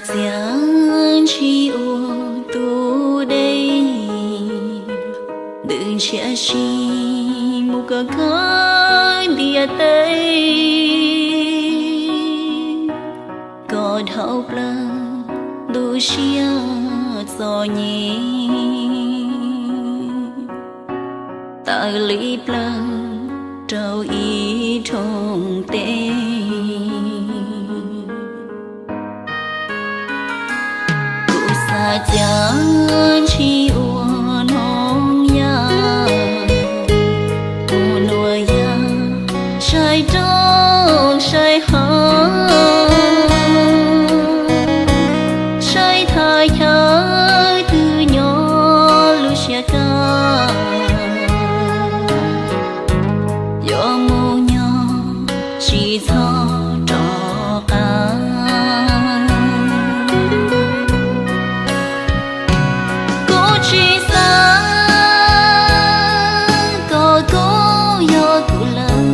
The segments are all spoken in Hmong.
Txiav ntshis ua tus dej, ntws ntshiab si mus kom khawb ntiaj teb, kom dhau plaws ntu siab txom nyem, tawm li plaws rau ib rooj teb. Kuv xav txiav ntshis ua noog yaj, ua nuam yaj saib roob saib hav, saib thaj chaw twg nyob lub siab kaj, yuav mus nyob tsis txhob rov qab. Kuv tsis xav kom koj yog kuv lawm,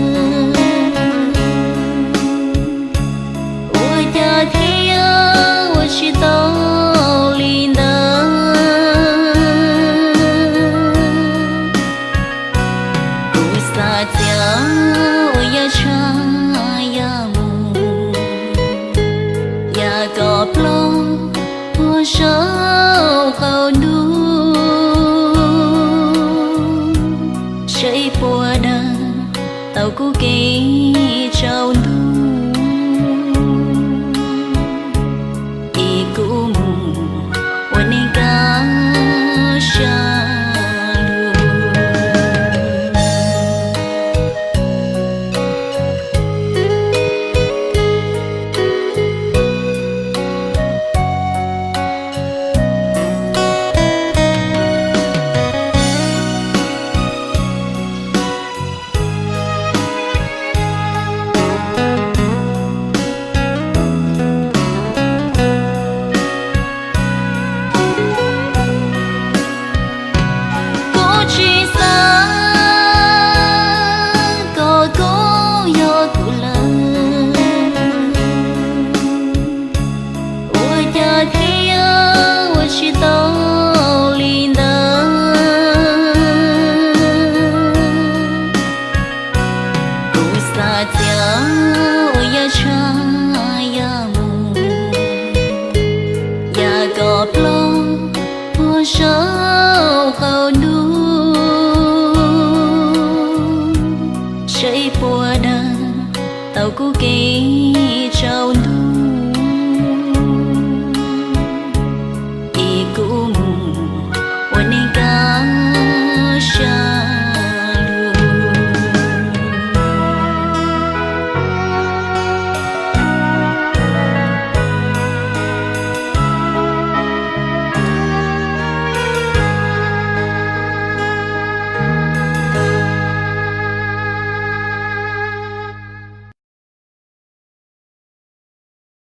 ua cas thiaj ua tsis tau li ntawd. Kuv xav txiav ua yaj tshaj yaj mus, yaj kom ploj puag saum qaum ntuj, seb puas dag tau kuv kev tsaus ntuj, es kuv mus ua neej kaj siab lug. Kuv tsis xav kom koj yog kuv lawm, ua cas thiaj ua tsis tau li ntawd. Kuv xav txiav ua yaj tshaj yaj mus, yaj kom ploj puag saum qaum